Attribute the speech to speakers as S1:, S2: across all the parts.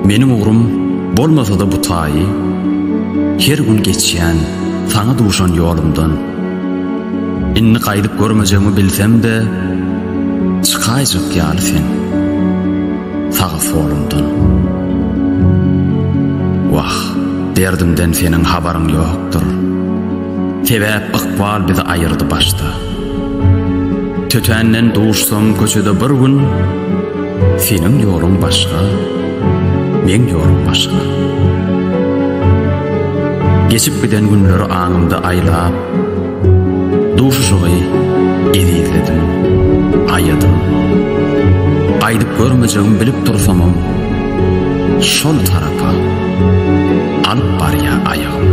S1: Meniň ugrum bolmasa-da bu taýy, Her gün geçýän saňa duşan ýolumdan. Indi gaýdyp görmejegimi bilsem-de, Çykaýjak ýaly sen sag-solumdan. Wah, derdimden seniň habaryň ýokdur. Sebäp ykbal bizi aýyrdy başda. Tötänden duşsam köçede bir gün, Seniň ýoluň başga, meň ýolum başga. Geçip giden günleri aňymda aýlap, Duşuşygy ezizledim, aýadym. Gaýdyp görmejegimi bilip dursamam, Şol tarapa alyp barýar aýagym.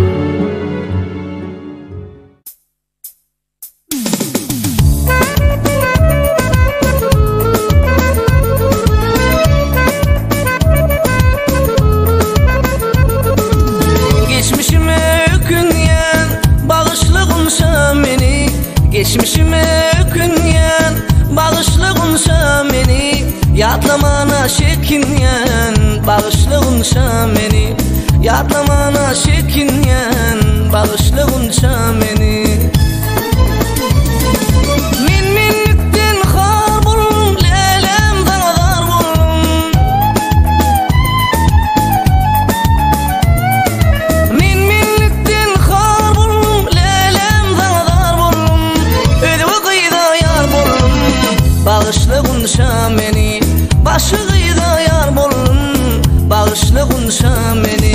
S2: Geçmişime ökünýän Bagyşla gunça meni Geçmişime ökünýän Bagyşla gunça meni Ýatlamana çekinýän Bagyşla gunça meni Ýatlamana çekinýän Bagyşla gunça meni Men menlikden har boldum Lälem saňa zar boldum Men menlikden har boldum Lälem saňa zar boldum Özge gyza ýar boldum Bagyşla gunça meni Başga gyza ýar boldum Bagyşla gunça meni.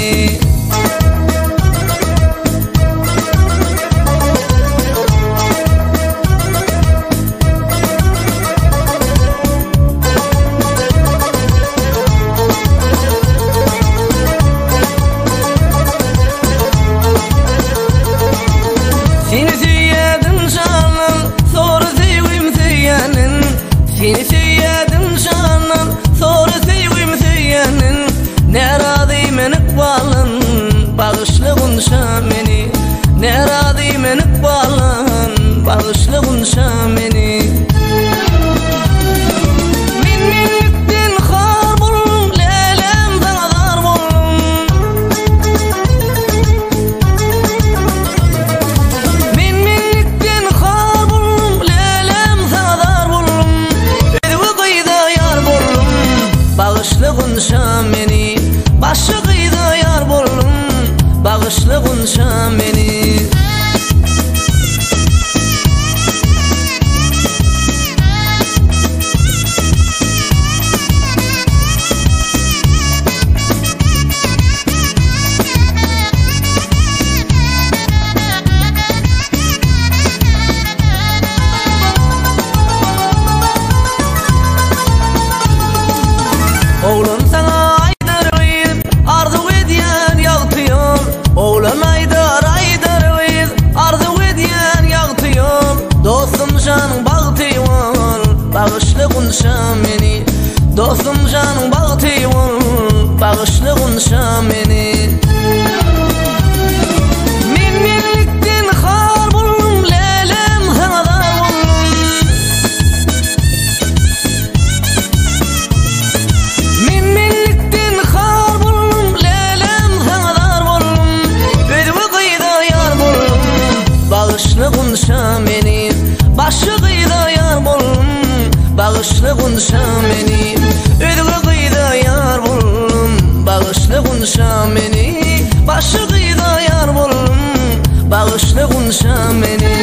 S2: Seni söýýädim jandan, Sora söýgüm söýýänin. Seni söýýädim jandan, Sora söýgüm söýýänin. Närazy men ykbaldan, Bagyşla gunça meni. Närazy men ykbaldan, Bagyşla gunça meni. Men menlikden har boldum, Lälem saňa zar boldum. Men menlikden har boldum, Lälem saňa zar boldum. Özge gyza ýar boldum, Bagyşla gunça meni. Başga gyza ýar boldum, Bagyşla gunça meni. Oglan saňa aýdar gyz, arzuw edýän ýagty ýol. Oglan aýdar, aýdar gyz, arzuw edýän ýagty ýol. Dostum janyň bagty bol, bagyşla gunça meni. Dostum janyň bagty bol, bagyşla gunça meni. Men menlikden har boldum, lälem saňa zar boldum. Men menlikden har boldum, lälem saňa zar boldum. Özge gyza ýar boldum, bagyşla gunça meni. Başga gyza ýar boldum, bagyşla gunça meni. Özge gyza ýar boldum, bagyşla gunça meni. Başga gyza ýar boldum, bagyşla gunça meni.